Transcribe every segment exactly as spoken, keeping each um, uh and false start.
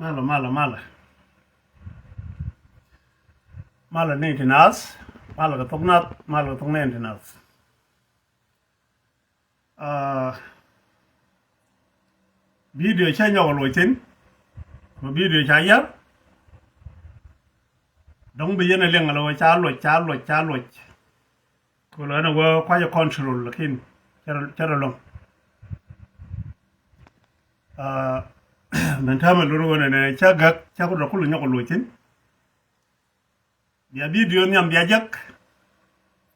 Malɛ, malɛ, malɛ. Malɛ ni ti naath, malɛ kɛ thok nath, malɛ kɛ thok nɛn ti naath. Ah, video cä nyɔk luɔc thin, kɛ video ca yär. Dɔ̱ŋ bi yɛn a liŋ a lɛ wä ca luɔc, ca luɔc, ca luɔc. Kɛ lɔ ɛn a wä kua̱c a control, lakin cɛ rɔ, cɛ rɔ lɔŋ. Ah, mɛn täämɛ lur wä nɛnɛ cä gäk, cä ku dɔ̱ kulɛ nyɔk luɔc thin. Bia video nhiam bia jek.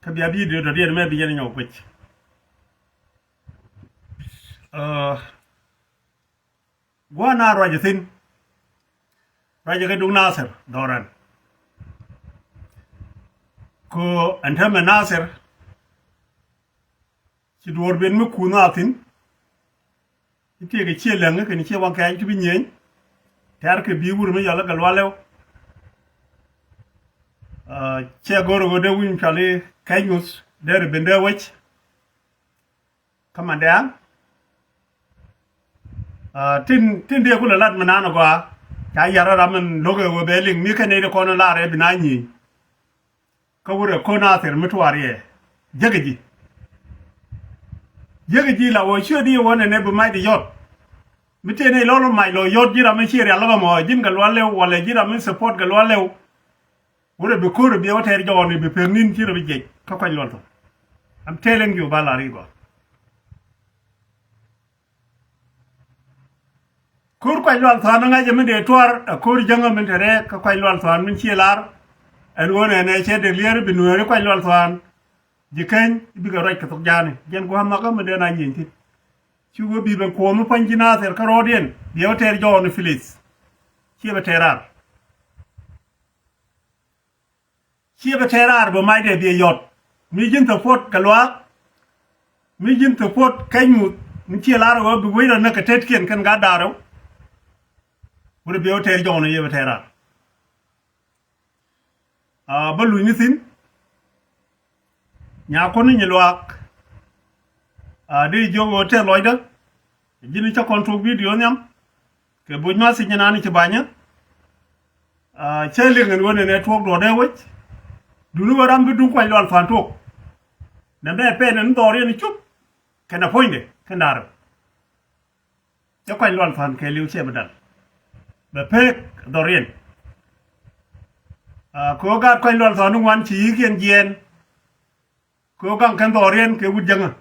Kä bia video dɔ̱diɛn mɛ bi yɛn nyɔk guic. Ah, gua̱a̱ na ruac thin. Ruac kɛ duŋ Nathir dhɔran. Ko ɛn täämɛ Nathir. Ci duɔ̱ɔ̱r ben mi kuuth a thi̱n. Ci tiek kɛ ciɛ läŋ kɛn ciɛ waŋ kɛɛc ti bi nyieny. Tɛ̈r kɛ bi̱i̱ wur mi yɔl kɛ lualɛw. Ah, cɛ go̱r ɣöö dee wi̱ny cɔal i̱ kɛc ŋuth dee ri ben dee wec. Kä mandɛ an, ah, tin, tin dee kulɛ lat mi naan ɛ gɔaa. Ca yar ram min lo̱k ɛ ɣöö bɛ liŋ mi kɛn nɛy ti kɔn lar ɛ bi na nyieny. Kä wurɛ ko̱n Nathir mi tuaar yɛ. Jek ji̱. Jek ji̱ la wä ciöt i̱ wä nɛnɛ bi mac di yɔt. Mi tëë nɛy lɔl mac lɔ yɔt ji̱ ram mi ci rial lɔ mɔ ji̱n kɛ lual lɛw walɛ ji̱ ram mi support kɛ lual lɛw. Wurɛ bi ko̱r bi wä tɛɛr jɔɔni bi pek ni̱n ci rɛ bi jiɛc kä kuany lual thok. I'm telling you ba la ri gɔaa. Ko̱r kuac lual thuan ŋa̱cä min dee tuar a ko̱r jäŋä min te rɛɛk kä kuac lual thuan min cië lar. Ɛn ɣöö nɛnɛ cɛ dee liɛɛr bi nueeri kuac lual thuan. Ji̱ keny bikɛ ruac kɛ thok ja̱a̱ni jɛn gua̱a̱th nhɔkä min dee na nyieny thi̱n. Ci wee bi ben kuɔ̱ɔ̱m mi pua̱ny ji̱ Nathir kä rɔɔdiɛn biɛ wä tɛɛr jɔɔni Phyllis. Ciɛ bɛ tɛɛr raar. Ciɛ bɛ tɛɛr raar bɛ macdɛ biɛ yɔt. Mi ji̱n thok puɔt kɛ luaak. Mi ji̱n thok puɔt kɛc muth mi ciɛ lar ɣöö bi wec rɔ näk kɛ tetkiɛn kɛn gat da̱a̱r rɛw. Wurɛ biɛ wä tɛɛr jɔɔni yɛ bɛ tɛɛr raar. Ah, bä luny ni thi̱n. Nyakuɔn ni nyi luaak. Ah, dee jiök ɣöö tɛth lɔcdä. Ji̱n cä kɔn tuɔk video nhiam. Kɛ buc ma thiec naan ci banyä. Ah, cä liŋ ɛn ɣöö nɛnɛ tuɔɔk duɔ̱ɔ̱r dee wec. Duni ɣöö ram bi duŋ kuany lual thuan tuɔk. Nɛ mɛ pɛn ɛn dhɔriɛn cup. Kɛn ɛ puɔ̱nydɛ kɛn da̱rɛ. Cä kuany lual thuan kɛɛliw ciɛ bi dal. Bɛ pek dhɔriɛn. Ah, kɛ ɣöö gaat kuany lual thuan ni ŋuan ci yi̱i̱kiɛn jiɛɛn. Kɛ ɣöö gaŋ kɛn dhɔriɛn kɛ wut jäŋä.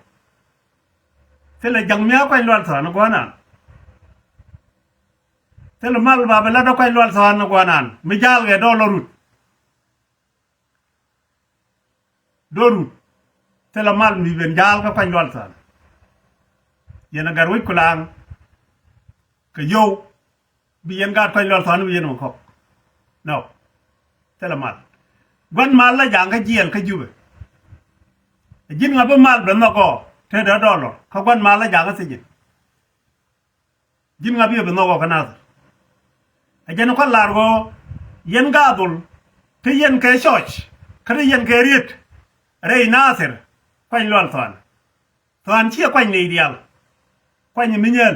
Thilɛ ja̱ŋ mi a kuany lual thuan ni gua̱a̱nan. Thilɛ mal ba bi lat a kuany lual thuan ni gua̱a̱nan mi ja̱a̱l kɛ dɔɔl lɔ rut. Do̱r wut thilɛ mal mi ben ja̱a̱l kä kuany lual thuan. Yɛn a gat wec kulaŋ kɛ yio̱w bi yɛn gaat kuany lual thuan bi yɛn mɛ kɔk. Nɔ. Thilɛ mal. Gua̱n mal la ja̱a̱ŋ kä jiɛɛl kä Jubɛ. Ji̱n ŋa bi mal ben nhɔk ɔ te dee dɔɔl ɔ kä gua̱n mal la ja̱a̱ŋ kä thiecin. Ji̱n ŋa bi ɛ bi nhɔk ɔ kä Nathir. Ɛ jɛn kɔn lar ɣöö yɛn gathul te yɛn kɛ church kä te yɛn kɛ riet rɛy Nathir kuany lual thuan. Thuan ciɛ kuany nɛy diaal. Kuany mi nyɛl.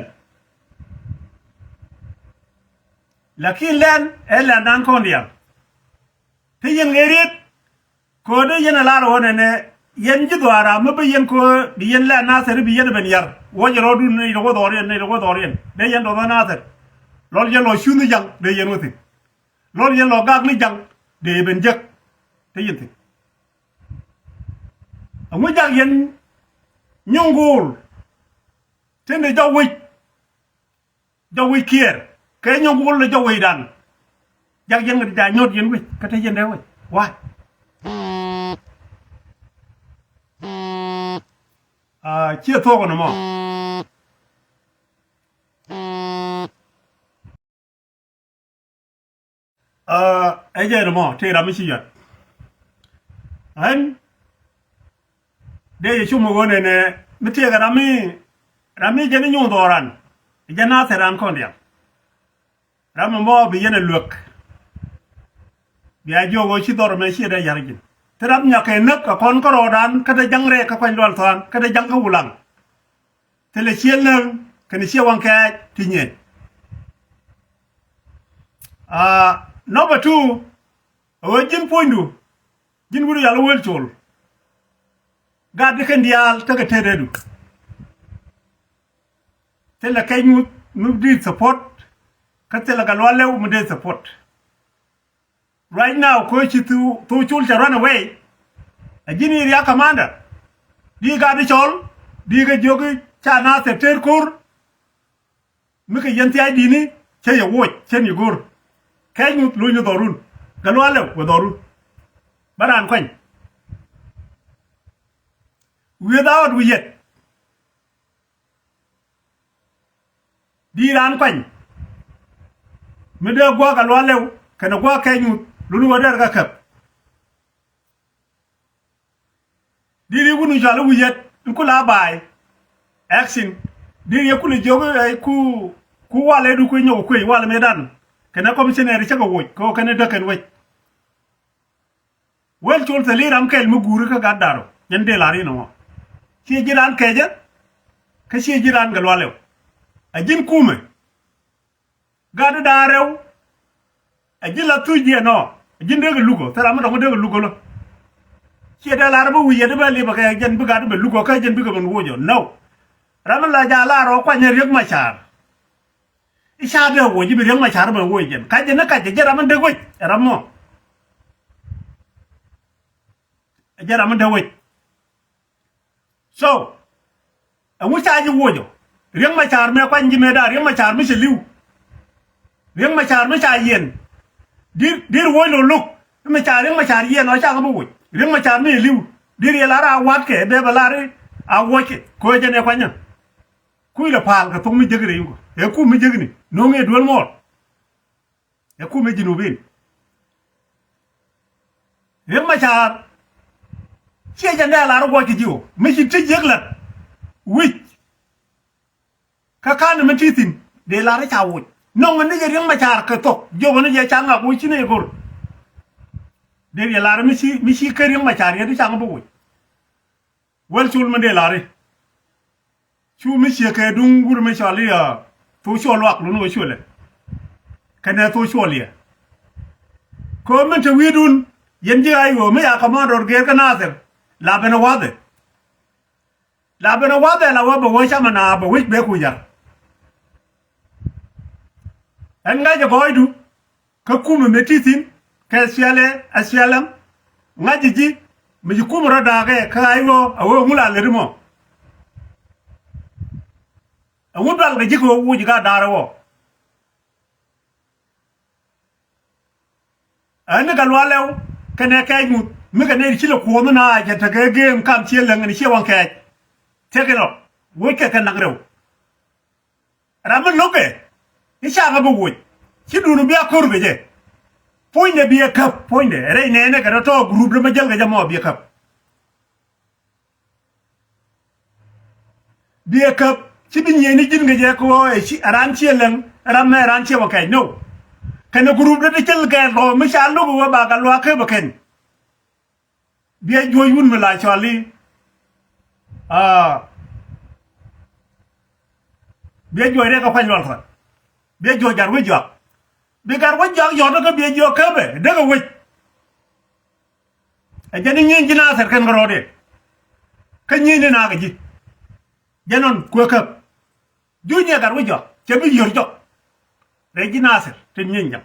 Lakin lɛn ɛ lɛn nan kɔn diaal. Te yɛn kɛ riet Kɛ ɣöö dee yɛn ɛ lar ɣöö nɛnɛ yɛn ji̱ dhuaar ram mi bi yɛn kɛ ɣöö bi yɛn lɛ Nathir bi yɛn ɛ ben yar. Wä jɛ rɔɔdun nɛy ti wä dhɔriɛn, nɛy ti wä dhɔriɛn. Dee yɛn tɔth ɛ Nathir. Lɔl yɛn lɔ cuth ni ja̱ŋ dee yɛn wä thi̱n. Lɔl yɛn lɔ gak ni ja̱ŋ dee ben jek. Te yɛn thi̱n. Ɛŋu jak yɛn nyuŋ guul. Tin dee jɔk wi̱c. Jɔk wi̱c kiɛɛr kɛ nyɔk wul lɛ jɔk wi̱cdan. Jak yɛn kɛ ti ca nyɔt yɛn wi̱c kä te yɛn dee wi̱c. Why? Ah, ciɛ thuɔk nɔmɔ. Ah, ɛ jɛ nɔmɔ tëë ram mi ci yɔt. Ɛn dee yɛ cum ɛ ɣöö nɛnɛ mi tëëkɛ ram mi, ram mi jɛn i̱ nyuŋ dhɔran. Jɛn a thɛran kɔn diaal. Ram ɛmɔ bi yɛn ɛ luäk. Bia jiök ɣöö ci dhɔr ɛmɛ ciɛ dee ya̱r ji̱n. Thil rap nyakɛ näk kɛ kɔn kärɔɔdan kä te ja̱ŋ rɛɛk kä kuany lual thuan kä te ja̱ŋ kä wulaŋ. Thilɛ ciɛ läŋ kɛnɛ ciɛ waŋ kɛɛc ti nyieny. Aa, number two, ɛ ɣöö ji̱n puɔ̱nydu, ji̱n wut yal Wël Col. Gat di kɛn diaal tekɛ tetdädu. Thilɛ Kɛc Ŋuth mi dee support, kä thilɛ Gatluak Lɛw mi dee support. Right now, kɛ ɣöö ci Thok, Thok Col cɛ run away, ɛ ji̱n area commander. Di gat di cɔl, di kɛ jiök i̱ ca Nathir tëër ko̱r. Mi kɛ yɛn thia̱a̱c di̱i̱ni, cä yɛ woc, cä ni go̱r. Kɛc Ŋuth lo̱cni dhɔrun. Gatluak Lɛw wä dhɔrun. Bä raan kuany. Without wi̱i̱ yɛt. Di raan kuany. Mi dee gua̱a̱k Gatluak Lɛw kɛnɛ gua̱a̱k Kɛc Ŋuth, luni wä dee rɛ kä käp. Di ri wun cɔal i̱ wi̱i̱ yɛt in ku la ba̱a̱y. Action. Di ri ku lɛ jiök i̱ ku, ku walɛ du ku nyɔk kuec walɛ mëëdan. Kɛnɛ commissioner cä kɛ woc kɛ ɣöö kɛn i̱ däk kɛn wec. Wël Col thil i̱ ram kɛl mi guuri kä gat da̱r ɔ. Jɛn dee la̱r inɔ mɔ. Ciɛ ji̱ raan kɛcä. Kä ciɛ ji̱ raan Gatluak Lɛw. Ɛ ji̱n kumɛ. Gat da̱r rɛw. Ɛ ji̱n la thuc jiɛn ɔ. Ɛ ji̱n dee kɛ luk ɔ. Thil ram mi dɔ̱ŋ dee kɛ luk ɔ lɔ. Ciɛ dee la̱r bä wi̱i̱ yɛt bä lip ɛ kɛ jɛn bi gat bɛ luk ɔ kä jɛn bikɛ ben woc ɔ. No. Ram mi la ja̱ la̱r ɔ kuany ɛ Riek Macar. I̱ ca bɛ woc i̱ bi Riek Macar bɛ woc jɛn. Ka jɛn ni kac ɛ jɛn ram mi dee wec. Ɛ ram mɔ. Ɛ jɛn ram mi dee wec. So, ɛŋu ca ji̱ woc ɔ? Riek Macar mëë kuany ji̱ mëëdan, Riek Macar mi cɛ li̱w. Riek Macar mi ca yiɛn. Di̱r, di̱r woc lo̱ lo̱k. Mi ca Riek Macar yiɛn ɔ ca ŋä bi woc. Riek Macar mi cɛ li̱w. Di̱r yɛ lar a watkɛ, bɛ bɛ lar a wockɛ. Kɛ ɣöö jɛn ɛ kuanyä. Kui̱ lɛ pa̱a̱l kɛ thok mi jek rɛy wukɛ. Ɛ kum mi jekni. No̱o̱ŋ ɛ duel muɔɔr. Ɛ kumɛ Jinubin. Riek Macar. Ciɛ jɛn dee lar guɔc kɛ ji̱ ɣöö mi ci ti jiäk la̱t wi̱c. Kä ka̱n mi ti thi̱n dee lar ca woc. Nɔŋ ni jɛ Riek Macar kɛ thok jiök ni jɛ ca ŋak woc ci ni jɛ go̱r. Dee jɛ lar mi ci, mi ci kä Riek Macar yɛ di ca ŋak bi woc. Wël Col mi dee la̱ri. Cu mi ciek kɛ duŋ wur mi cɔal i̱, ah, Thok Cuɔl Luak lun wä cuɔlɛ. Kɛnɛ Thok Cuɔl yɛ. Kɛ ɣöö min te wi̱i̱dun, yɛn ji̱ ay ɣöö mi ya kɔmandɔr gɛɛr kä Nathir. La ben ɛ wa̱thɛ. La ben ɛ wa̱thɛ la wä bɛ wä camɛ na bɛ wi̱c bɛ ku ya̱r. Ɛn ŋa̱cɛ gɔɔydu. Kä kumɛ mëë ti thi̱n kɛ S P L A, S P L M, ŋa̱c ji̱ ji̱ mi ci kumɛ rɔ da̱a̱kɛ kä ay ɣöö a ɣöö ŋu la lät mɔ. Ɛŋu dual kɛ ji̱ kɛ ɣöö wuc gat da̱a̱r ɛ ɣɔɔ. Ɛn ni Gatluak Lɛw kɛnɛ Kɛɛc Ŋuth mi kɛ nɛy ci lɛ kuɔth ni na jɛ tekɛ geem kam ciɛ läŋ ni ciɛ waŋ kɛɛc. Tëkɛ lɔ woc kɛ kɛ naŋ rɛw. Ram mi lo̱kɛ i̱ cakɛ bi woc. Ci duun bi a ko̱r kɛ jɛ. Puɔ̱nydɛ bi ɛ käp, puɔ̱nydɛ rɛy nɛɛnɛ kɛ tɔ̱tɔ̱ group dɛ mi jäl kɛ jɛ mɔ bi ɛ käp. Bi ɛ käp ci bi nyieen i̱ ji̱n kɛ jɛ kɛ ɣöö ɛ ci ɛ raan ciɛ läŋ, ɛ ram mɛ ɛ raan ciɛ wä kɛɛc no. Kɛnɛ group dɛ ti cäl kɛ lɔ mi ca lo̱k ɛ wä ba Gatluak käp ɛ kɛn. Biɛ juɔc wun mi la cɔl i̱, aa, biɛ juɔc Riɛk kɛ Kuany Lual Thuɔt. Biɛ juɔc Gatwec Juak. Bi Gatwec Juak yɔt kä biɛ jiɔk käpɛ dee kɛ wec. Ɛ jɛn i̱ nyieny ji̱ Nathir kɛn kärɔɔdiɛn. Kä nyieny ni nakä ji̱. Jɛn ɣän kuɛ käp. Juuc ni ɛ Gatwec Juak cɛ bi yiör jɔk. Rɛy ji̱ Nathir tin nyieny jam.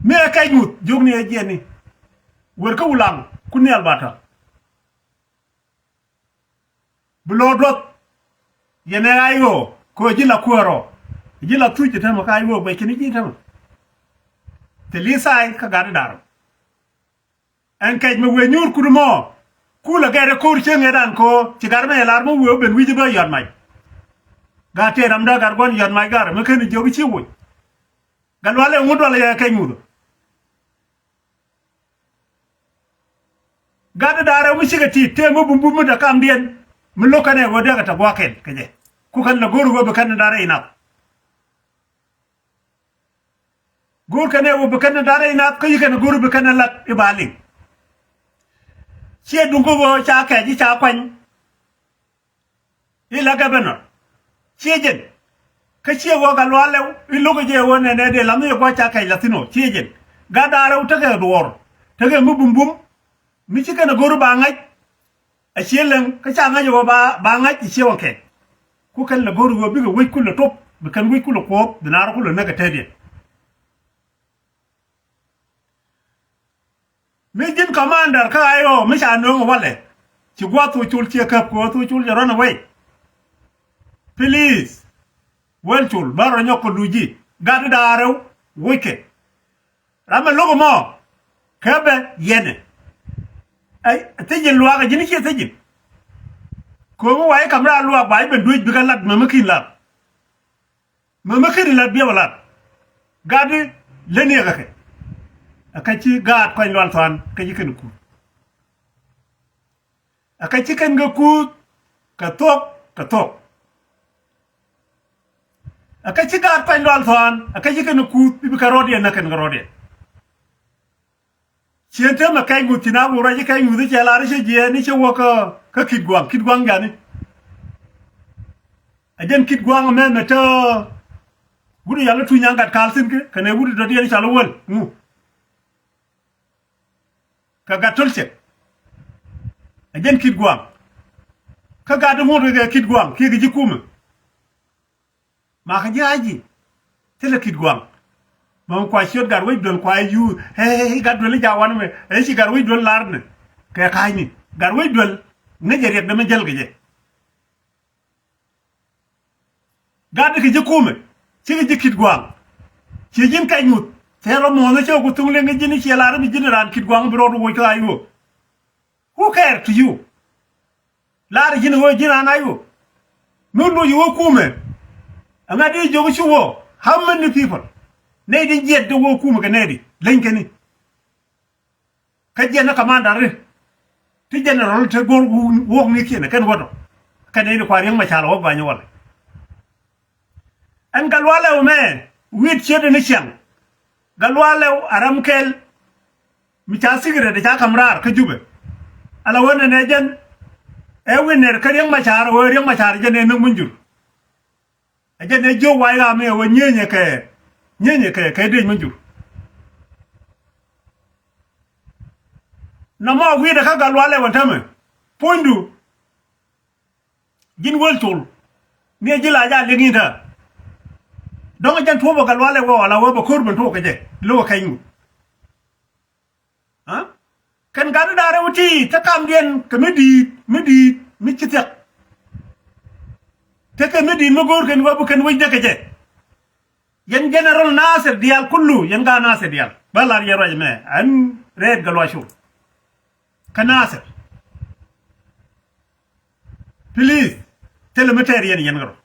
Mi ɛ Kɛɛc Ŋuth jiök ni ɛ jiɛn ni. Wer kä Wulaŋ ku Nhial Batäl. Bi lo̱o̱ duɔth. Yɛn ɛ ay ɣöö kɛ ɣöö ji̱ la kuäär ɔ. Ji̱ la thuc ɛ tämɛ kä ay ɣöö guɛc kɛn ji̱ tämɛ. Thil i̱ thaay kä gat i̱ da̱r ɔ. Ɛn Kɛɛc mi wëë nyuur kut mɔ. Kulɛ gɛɛt ɛ ko̱r cieŋ ëëdan ko̱r ci gat mɛ ɛ lar mi wëë ben wi̱c i̱ bä yɔt mac. Gat tëë ramdä gat gua̱n yɔt mac gat mi ken i̱ jiök i̱ ci woc. Gat lualɛ ŋut dualɛ yɛ Kɛɛc Ŋuth. Gat i̱ da̱rɛ mi cikɛ ti̱i̱t tëë mi bumbum mi dee kamdiɛn. Mi lo̱k kɛn ɛ ɣöö dee kɛ te gua̱a̱kɛn kɛ jɛ. Ku kɛn lɛ go̱o̱r ɣöö bi kɛn i̱ da̱rɛ inath. Go̱o̱r kɛn ɛ wä bi kɛn da̱rɛ inath kä yi kɛn go̱o̱r bi kɛn lat i̱ ba liŋ. Ciɛ duŋ kä wä ca Kɛɛc i̱ ca Kuany. I̱ la governor. Ciɛ jɛn. Kä ciɛ ɣöö Gatluak Lɛw i̱ lo̱k jɛ ɣöö nɛnɛ dee la̱th ni jɛ gua̱c ca kɛc la̱th thi̱n ɔ, ciɛ jɛn. Gat da̱a̱r rɛw tekɛ duɔ̱ɔ̱r, tekɛ mi bumbum, mi ci kɛn a go̱r ba ŋa̱c. A ciɛ leŋ kä ca ŋa̱c ɣöö ba, ba ŋa̱c ɛ ciɛ wä kɛn. Ku kɛn lɛ go̱r ɣöö bikɛ wec kulɛ top, bi kɛn wec kulɛ kuɔth, bi naar kulɛ näk ɛ tɛtdiɛn. Mi ji̱n commander kä I O mi ca nööŋ walɛ, ci gua̱th thok col ciɛ käp kɛ ɣöö thok col jɛ run away. Please, wäl col bä rɔ nyɔk kɛ luc ji̱, gat da̱a̱r rɛw wockɛ. Ram ɛ lo̱k ɛmɔ kä bɛ yɛnɛ. Ɛ thijin luaak ɛ ji̱n ciɛ thijin. Ko̱mi wa i̱ kam raar luaak ba i̱ ben duec bikɛ lat mɛ mi ki̱n lat. Mɛ mi ken ilat biɛp alat. Gat di leni ɛ kɛ kɛ. Ɛ kä ci gaat kuany lual thuan kä ci kɛn kuuth. Ɛ kä ci kɛn kɛ kuuth kɛ thuɔk kɛ thuɔk. Ɛ kä ci gaat kuany lual thuan ɛ kä ci kɛn kuuth bi bi kɛ rɔɔdiɛn nä kɛn kɛ rɔɔdiɛn. Cien temɛ kɛc ŋuth ci na wur ruac i̱ kɛc ŋuth i̱ cɛ lar i̱ cɛ jiɛɛn i̱ cɛ wä kä, kä Kit Guaŋ, Kit Guaŋ jani. Ɛ jɛn Kit Guaŋ mɛ mɛ te wut i̱ yal i̱ tuny nyaŋ gat kal thi̱n kä kɛnɛ wut i̱ dɔ̱diɛn i̱ cal i̱ wäl ŋu. Kɛ gat töl cɛ. Ɛ jɛn Kit Guaŋ. Kä gat i̱ ŋuɔ̱t kɛ Kit Guaŋ kiɛ kɛ ji̱ kumɛ. Makä ji̱ aci thilɛ Kit Guaŋ. Mɛ kua ciöt gat wec duel kua yu. Ɛ gat duel i̱ ca wanɛ mɛ ɛ ci gat wec duel lar nɛ. Kɛ ka̱cni gat wec duel ŋäc jɛ riɛk dämɛ jäl kɛ jɛ. Gat kɛ ji̱ kumɛ cikɛ ji̱ Kit Guaŋ. Ci ji̱n kɛc ŋuth cɛ rɔ muɔ̱ɔ̱n cɛ ku thuŋ liŋ ji̱n i̱ ciɛ lar i̱ bi ji̱n raan Kit Guaŋ bi rɔɔd wec kä ayu. Who care to you? Laar ji̱n ɣöö ji̱n an ayu. Mi loc ɣöö kumɛ. Ɛŋa di jiök cu ɣöö how many people? Nɛy di jiɛt di ɣöö kumɛ kɛ nɛy di leny kɛn i̱. Kä jiɛn ni commander ri. Ti general te go̱r wuɔk ni kiɛn kɛn wätɔ. Kɛn nɛy di kua Riek Machar ɣöö gɔany walɛ. Ɛn Gatluak Lɛw mɛ wi̱i̱t ciötdɛ ni ciaŋ. Gatluak Lɛw a ram kɛl. Mi ca secret ca ka̱m raar kä Jubɛ. Ala ɣöö nɛnɛ jɛn ɛ wi̱n nɛr kä Riek Machar ɣöö Riek Machar jɛn ɛ näk Munyjur. Ɛ jɛn ɛ jiök wa̱i̱ ɣaam i̱ ɛ ɣöö nyienyɛ kɛ nyienyɛ kɛ kɛ dec Munyjur. Nɔmɔ wi̱i̱dɛ kä Gatluak Lɛw ɛn täämɛ puɔ̱nydu. Ji̱n wäl col ni ɛ ji̱ la jaa liŋ in tää. Dɔ̱ŋ ɛ jɛn tuɔ̱pɛ Gatluak Lɛw wä wala wä bɛ ko̱r ben tuɔɔk kɛ jɛ lo̱k ɛ kɛny ŋut. Aa? Kɛn gat i̱ da̱a̱r rɛw ti te kamdiɛn kɛ mi di̱i̱t mi di̱i̱t mi ci thia̱k. Te kɛ mi di̱i̱t mi go̱o̱r kɛn wä bi kɛn wec dee kɛ jɛ. Yɛn general Nasir diaal kulu yɛn gaat Nasir diaal bä lar yɛn ruac ɛmɛ ɛn rɛɛt Gatluak Col. Kä Nasir. Please. Thilɛ mi tɛɛr yɛn yɛn kärɔ.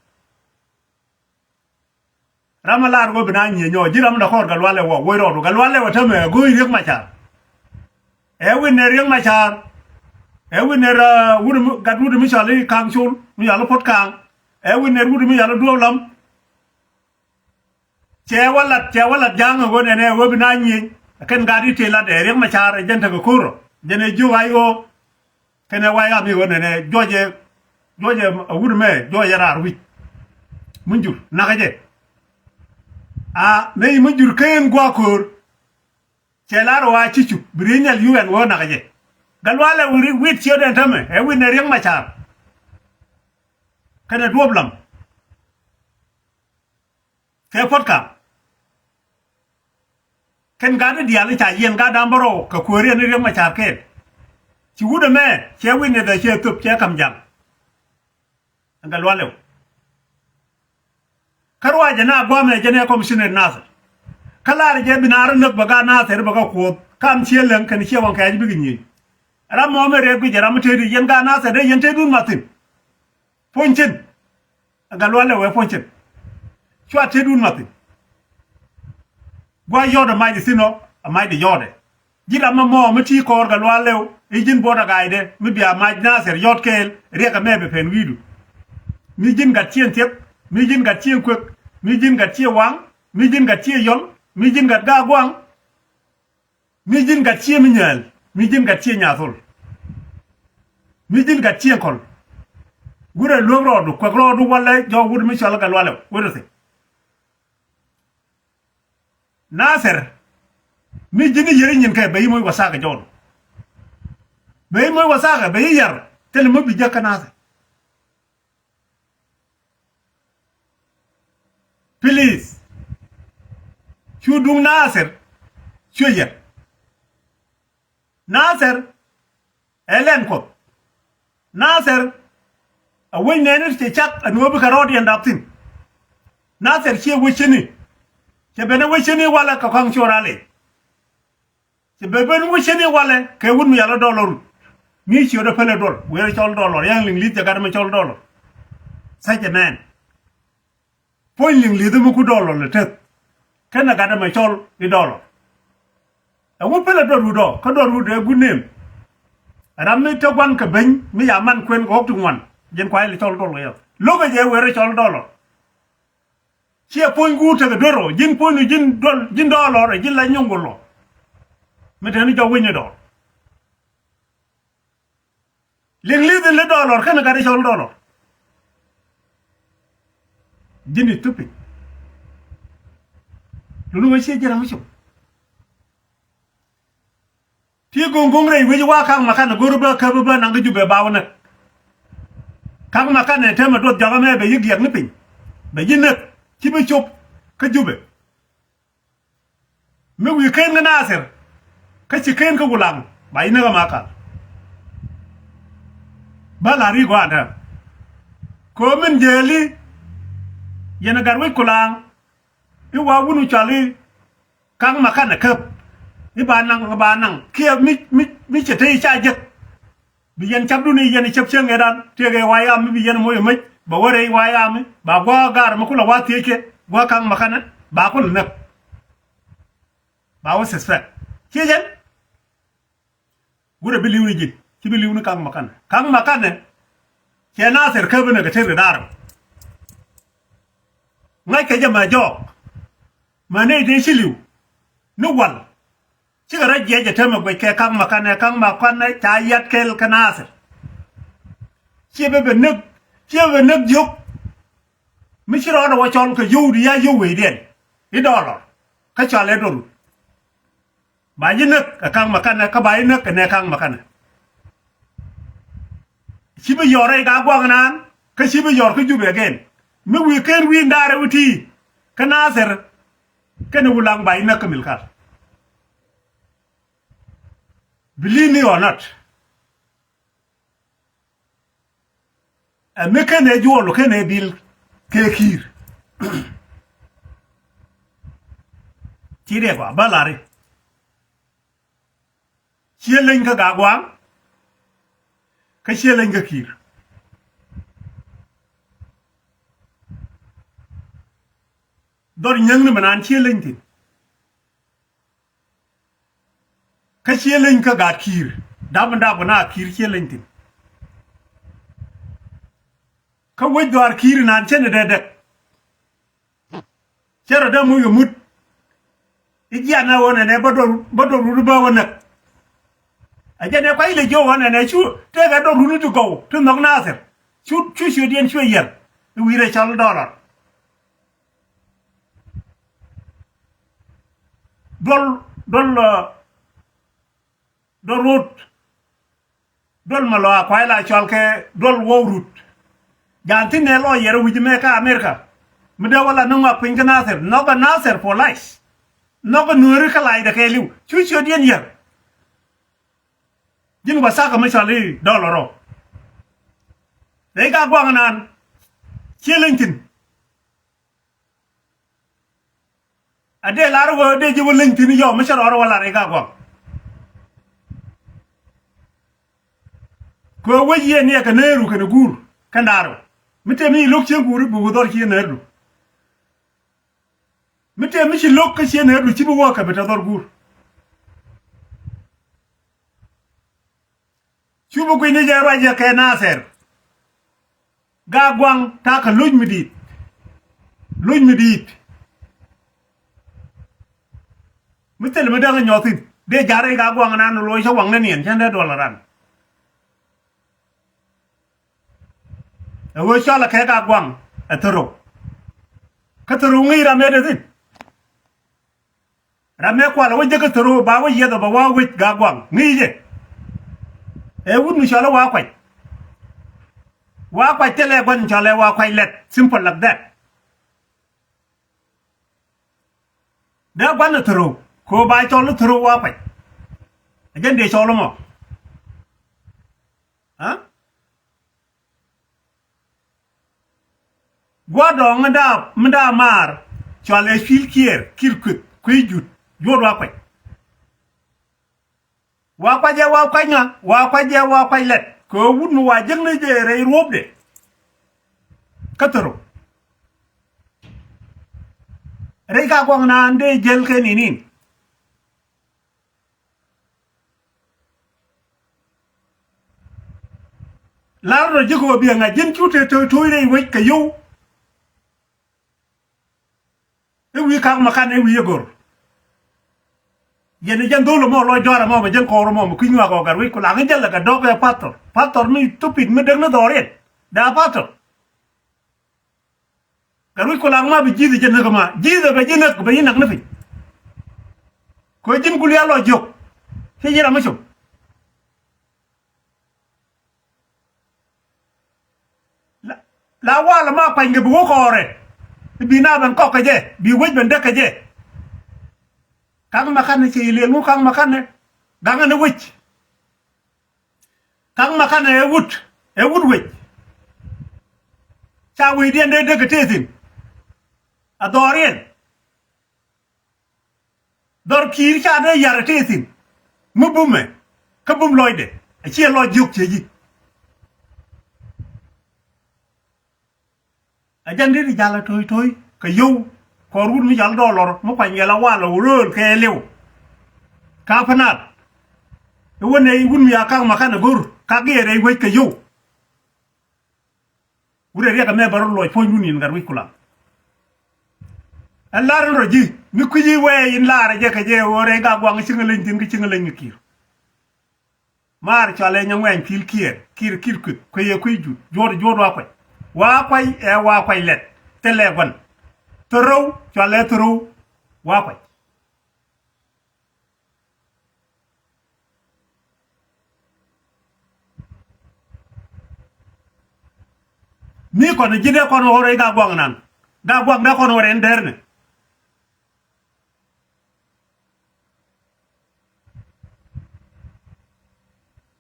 Ram a lar wä bi na nyieny ɔ ji̱ ram dɔ kɔr Gatluak Lɛw wä wec rɔɔdu Gatluak Lɛw ɛ tämɛ ɛ go̱o̱c Riek Machar. Ɛ wi̱n nɛ Riek Machar. Ɛ wi̱n nɛ wut mi gat wut mi cɔal i̱ Kaŋ Col mi cɔal i̱ Puɔt Kaŋ. Ɛ wi̱n nɛ wut mi cɔal i̱ Duɔ̱ɔ̱p Lam. Cɛ wä lat cɛ wä lat ja̱a̱ŋ ɛ ɣöö nɛnɛ ɛ ɣöö bi na nyieny. Ɛ kɛn gat i̱ tëë lat ɛ Riek Machar ɛ jɛn tekɛ ko̱r rɔ jɛn ɛ jiök a i̱ ɣöö. Kɛnɛ wa̱i̱ ɣam i̱ ɣöö nɛnɛ juɔcɛ juɔcɛ a wut mɛ juɔcɛ raar wi̱c. Munyjur nakä jɛ. A nɛy Munyjur ken gua̱a̱k ko̱o̱r. Cɛ lar ɣɔaa ci cup bi ri̱i̱nyal U N ɣöö nakä jɛ. Gatluak Lɛw wi̱i̱t ciötdɛn tämɛ ɛ wi̱n ɛ Riek Machar. Kɛnɛ Duɔ̱ɔ̱p Lam. Kɛ Puɔt Kaŋ. Kɛn gat i̱ diaal i̱ ca yiɛn gat da̱ŋ bärɔw kɛ kuääriɛn i̱ Riek Machar kɛɛl. Ci wut ɛmɛ cɛ witness ɛ cɛ thöp cɛ ka̱m ja̱ŋ. Ɛn Gatluak Lɛw. Kä ruacɛ na gua̱a̱mɛ jɛn ɛ commissioner Nasir. Kä lar jɛ bi naar näk bɛ gat Nasir bɛ kɛ kuɔth kam ciɛ läŋ kɛn ciɛ waŋ kɛɛc bikɛ nyieny. Ram mɔmɛ rɛp ki jɛ ram mi tëëdi yɛn gat Nasir dee yɛn tëëdun mathin. Puɔ̱ny cin. Ɛ Gatluak Lɛw ɛ puɔ̱ny cin. Cua tëëdun mathi. Gua̱c yɔ̱ɔ̱t ɛ mac di thin ɔ ɛ mac di yɔ̱ɔ̱t ɛ. Ji̱ ram ɛmɔ mi ti kɔɔr Gatluak Lɛw i̱ ji̱n buɔ̱t ɛ ga̱a̱cdɛ mi bia mac Nasir yɔ̱ɔ̱t kɛɛl riɛk ɛmɛ bɛ pɛn wi̱i̱du. Mi ji̱n gat cieŋ thiek mi ji̱n gat cieŋ kuek mi ji̱n gat cieŋ waŋ mi ji̱n gat cieŋ yɔl mi ji̱n gat gaak gua̱a̱ŋ. Mi ji̱n gat cieŋ mi nyääl mi ji̱n gat cieŋ nyathol. Mi ji̱n gat cieŋ kɔl. Wurɛ luäk rɔɔdu kuɛk rɔɔdu walɛ jɔɔk wut mi cɔl Gatluak Lɛw wut thi̱n. Nathir, mi ji̱n i̱ yɛr i̱ nyin kɛ bɛ i̱ moc wathakɛ jɔl. Bɛ i̱ moc wathakɛ bɛ i̱ yɛr thilɛ mi bi jek kä Nathir. Please. Cu duŋ Nathir. Cu yɛr. Nathir ɛ lɛn Kuɔth. Nathir ɛ wec nɛɛni cɛ cak ɛn ɣöö bikɛ rɔɔdiɛn dap thi̱n. Nathir ciɛ wec cini. Cɛ ben ɛ wec cini walɛ kɛ kɔaŋ cuɔr alɛ. Cɛ ben ben wec cini walɛ kɛ wut mi yal ɛ dɔlɔr. Mi ciötdɛ pälɛ duɔl wëë cɔl dɔlɔr, ya̱ŋ liŋ li̱th cɛ gat mɛ cɔl dɔlɔr. Such a man. Puɔ̱ny liŋ li̱th mi ku dɔlɔr lɛ teth. Kɛnɛ gat ɛmɛ cɔl i̱ dɔlɔr. Ɛ wä pälɛ duɔt rut ɔ kä duɔt rut ɛ good name. Ram mi te gua̱n kɛ beny mi ya man kuën kɛ ɣɔ̱k ti ŋuan. Ji̱n kuay lɛ cɔl dɔlɔr yɛ lo̱kɛ jɛ wëë rɛ cɔl dɔlɔr. Ciɛ puɔ̱ny guur tekɛ duer ɔ, ji̱n puɔ̱nydu ji̱n dɔl, ji̱n dɔlɔr ɛ ji̱n la nyuŋ gul ɔ. Mi teni jɔk wi̱ny ni dɔɔr. Liŋ li̱th in li dɔlɔr kɛnɛ gat i̱ cɔl dɔlɔr. Ji̱n i̱ thupiny. Luni wä ciɛ ji̱ ram mi cop. Ti go̱ŋ go̱ŋ rɛy wec wa ka̱ŋ makanɛ go̱r bä käp bä naŋ kä Jubɛ ba wä näk. Ka̱ŋ makanɛ temɛ duɔth jɔk ɛmɛ bɛ yi̱ giɛk ni piny. Bɛ ji̱ näk ci bi cop kä Jubɛ. Mi wi̱i̱ ken kä Nathir kä ci ken kä Wulaŋ ba ji̱ näk ɛmɛ kal. Bä la̱r i̱ gɔaa ɛn täämɛ. Kɛ ɣöö min jääli yɛn ɛ gat wec Kulaŋ i̱ wa wun cɔal i̱ Ka̱ŋ makanɛ käp i̱ ba naŋ, ba naŋ kiɛ mi, mi, mi cɛ te i̱ ca jek. Bi yɛn capdun i̱ yɛn i̱ cäp cäŋ ëëdan tëëkɛ wa yam mi bi yɛn moc i̱ mäc ba wä rɛy wa yam i̱ ba gua̱a̱k gaar mi kulɛ wa thiec kɛ gua̱a̱k Ka̱ŋ makanɛ ba kulɛ näk. Ba wä suspect ciec ɛn. Gurɛ bi li̱w ni ji̱n ci bi li̱w ni Ka̱ŋ makanɛ. Ka̱ŋ makanɛ cɛ Nathir käp inɛ kɛ tet kɛ da̱r. Ŋa̱ckɛ jɛ mɛ jɔɔk. Mɛ nɛy tëë ci li̱w ni wal. Cikɛ rɔ jiɛc ɛ täämɛ guɛc kɛ Ka̱ŋ makanɛ, Ka̱ŋ makanɛ ca yat kɛl kä Nathir. Ciɛ bɛ bɛ näk, ciɛ bɛ bɛ näk jiök. Mi ci rɔɔdɛ wä cɔl kɛ yio̱w di ya yio̱w wecdiɛn i̱ dɔlɔr kä cɔal ɛ dɔrut. Ba ji̱ näk kɛ Ka̱ŋ makanɛ kä ba ji̱ näk kɛ nɛ Ka̱ŋ makanɛ. Ci bi yɔr rɛy ka gua̱a̱k naan kä ci bi yɔr kä Jubɛ again. Mi wi̱i̱ ken wi̱i̱ ndaarɛ wi̱i̱ ti kä Nathir kɛnɛ Wulaŋ ba ji̱ näk kä Milkal. Believe me or not. Ɛ mi ken ɛ juɔl ken ɛ bil kɛ Kiir. Ci riɛk wa bä lari. Ciɛ leny kä Gaaguaŋ kä ciɛ leny kä Kiir. Dhɔr nyäŋni mi naan ciɛ leny thi̱n. Kä ciɛ leny kä gaat Kiir dap mi dap kɛ na Kiir ciɛ leny thi̱n. Kä wec dhɔaar Kiir inan cä ni dee dek. Cä rɔ dee muc kɛ mut i̱ jian ɛ ɣöö nɛnɛ bä dɔr bä dɔr runi bä wä näk. Ɛ jɛn ɛ kuac lɛ jiök ɣöö nɛnɛ cu tëëkɛ dɔr runi ti gɔw ti nhɔk Nathir. Cu cu ciötdiɛn cuɛ yiɛr i̱ wi̱i̱ rɛy cɔl dɔlɔr. Duɔl duɔl duɔl rut. Duɔl mɛ lɔ a kuay la cɔal kɛ duɔl wɔw rut. Jan thin nɛ lɔ yɛr wi̱c mɛ kä America. Mi dee wala ni ŋɔak piny kä Nathir nhɔk ɛ Nathir for life. Nhɔk ɛ nuääri kä lacdɛ kɛɛliw cu ciötdiɛn yɛr. Ji̱n wathaka mi cɔal i̱ dɔlɔr rɔ. Rɛy Gaaguaŋ naan ciɛ leny thi̱n. A dee lar wä dee ji̱ wä leny thi̱n yɔw mi cä rɔɔr wä lar i̱ Gaaguaŋ. Kɛ wec yɛ niɛ kɛ neeru kɛnɛ guur kɛn da̱a̱r wä mi tëë mi ci lo̱k cieŋ guur i̱ bi wä dhɔr cieŋ neerdu. Mi tëë mi ci lo̱k kä cieŋ neerdu ci bi wä kɛ bi te dhɔr guur. Cu bi gui̱ni jɛ ruac jɛ kɛ Nathir. Gaaguaŋ ta̱a̱ kɛ lo̱c mi di̱i̱t. Lo̱c mi di̱i̱t. Mi thil mi däŋ nyɔthin dee ja̱r i̱ Gaaguaŋ nan lo̱c cä waŋ ni niɛn cä dee duɔl ran. Ɛ ɣöö cɔl ɛ kɛ Gaaguaŋ ɛ thärok. Kä thärok ŋi̱i̱c ram ëë dee thi̱n. Ram mëë kualɛ wä jek kä thäro ba wä yiɛth ɔ ba wa wec Gaaguaŋ ŋi̱i̱cɛ. Ɛ wut mi cɔalɛ Wa Kuac. Wa Kuac thilɛ gua̱n cɔalɛ Wa Kuac Lɛt. Simple like that. Dee gua̱n ɛ thäro kɛ ɣöö ba cɔl i̱ thäro Wa Kuac. Ɛ jɛn dee cɔl ɛmɔ. Aa? Gua̱dɔɔŋ mi da̱a̱, mi da̱a̱ maar cɔalɛ Cuil Kiɛɛr, Kiir Kueth, Kuec Jut, Juɔ̱ɔ̱t Wa Kuac. Wa Kuac ɛ Wa Kuac ŋa, Wa Kuac ɛ Wa Kuac Lɛt. Kɛ ɣöö wut mi wa jek ni jɛ rɛy ruɔ̱pdɛ kä thäro. Rɛy Gaaguaŋ naan dee jäl kɛ ni̱ni̱n. Lar rɔ ji̱ kɛ ɣöö biɛ ŋa̱c ji̱n cu te to̱o̱c rɛy wec kɛ yio̱w. I̱ wi̱i̱ Ka̱k Makan i̱ wi̱i̱ i̱ go̱r. Yɛn i̱ jɛn dho̱l ɛmɔ lɔc dɔ̱a̱r ɛmɔ mɛ jɛn kɔɔr ɛmɔ mɛ kui̱ nyuak ɔ Gatwec Kulaŋ i̱ jälɛ kɛ dɔ̱k ɛ pathɔr. Pathɔr mi thupit mi dek ni dhɔriɛn. Dee a pathɔr. Gatwec Kulaŋ ma bi ji̱th ɛ jɛ näk ɛma. Ji̱th ɛ bɛ ji̱ näk bɛ ji̱ näk ni piny. Kɛ ji̱n Gul ya lɔ jiök. Ci ji̱ ram mi com. La, la walɛ ma kuanykɛ bi wä kɔɔrɛ. Bi na ben kɔk kɛ jɛ, bi wec ben däk kɛ jɛ. Ka̱k Makanɛ ci liɛl ŋu Ka̱k Makanɛ. Gaŋɛ ni wec. Ka̱k Makanɛ ɛ wut, ɛ wut wec. Ca wecdiɛn dee däk kɛ tëë thi̱n. A dhɔriɛn. Dhɔr Kiir ca dee yar ɛ tëë thi̱n. Mi bumɛ kä bum lɔcdɛ a ciɛ lɔc jiök ciɛ ji̱. A jɛn dee ti jal a to̱o̱c to̱o̱c kɛ yio̱w. Kɔr wut mi jal dɔɔlɔr mi kuany yɛl a wal a wurööl kɛ liw. Ka pä naat i̱ wä nɛy wut mi a Ka̱k Makanɛ go̱r Ka̱k giɛɛr ɛ wec kɛ yio̱w. Wut ɛ riɛk ɛmɛ bɛ rɔ luɔc puɔ̱nydun yɛn Gatwec Kulaŋ. Ɛn lar in rɔ ji̱ mi kui̱ci wee in lar jɛ kɛ jɛ ɣöö rɛy Gaaguaŋ cieŋ ɛ leny thi̱n kä cieŋ ɛ leny kɛ Kiir. Maar cɔalɛ Nyaŋuɛny Cuil Kiɛɛr, Kiir, Kiir Kueth, Kuec ɛ Kuec Jut, Juɔ̱ɔ̱t, Juɔ̱ɔ̱t Wa Kuac. Wa Kuac ɛ Wa Kuac Lɛt. Thilɛ gua̱n. Thäro̱w cɔalɛ Thäro̱w Wa Kuac. Mi kɔn ji̱ dee kɔn ɣɔr rɛy Gaaguaŋ nan. Gaaguaŋ dee kɔn ɣɔr ɛn dɛr ni.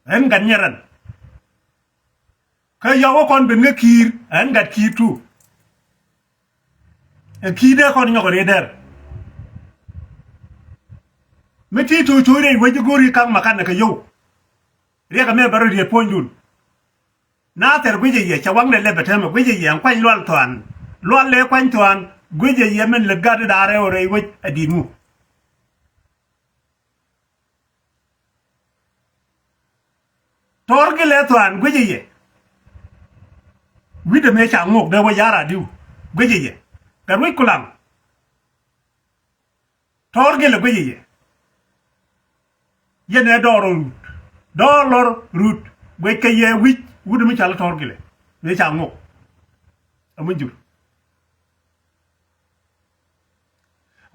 Ɣän gat nyɛ rɛn. Kä yɔw wä kɔn ben kä Kiir, ɣän gat Kiir tu. Ɛ Kiir dee kɔn nyɔk ɛ rɛy dɛr. Mi ti to̱o̱c to̱o̱c rɛy wec i̱ go̱o̱ri Ka̱k Makanɛ kɛ yio̱w. Riɛk ɛmɛ bɛ rɔ riet puɔ̱nydun. Nathɛr guicɛ yɛ cɛ waŋdɛ lɛp ɛ täämɛ guicɛ yɛ ɛn kuany Lual Thuan. Lual lɛ kuany Thuan guicɛ yɛ min lät gat i̱ da̱a̱r rɛw rɛy wec ɛ di̱t ŋu. Tɔr gilɛ Thuan guicɛ yɛ. Wi̱cdɛ mëë ca ŋok dee wä ya̱r a diw guicɛ yɛ. Gatwec Kulaŋ. Tɔr gilɛ guicɛ yɛ. Yɛn ɛ dɔɔr rɔ rut. Dɔɔr lɔr rut. Guic kɛ yɛ wi̱c wut mi cɔal i̱ Tɔr gilɛ. Mëë ca ŋok. Ɛ mi jur.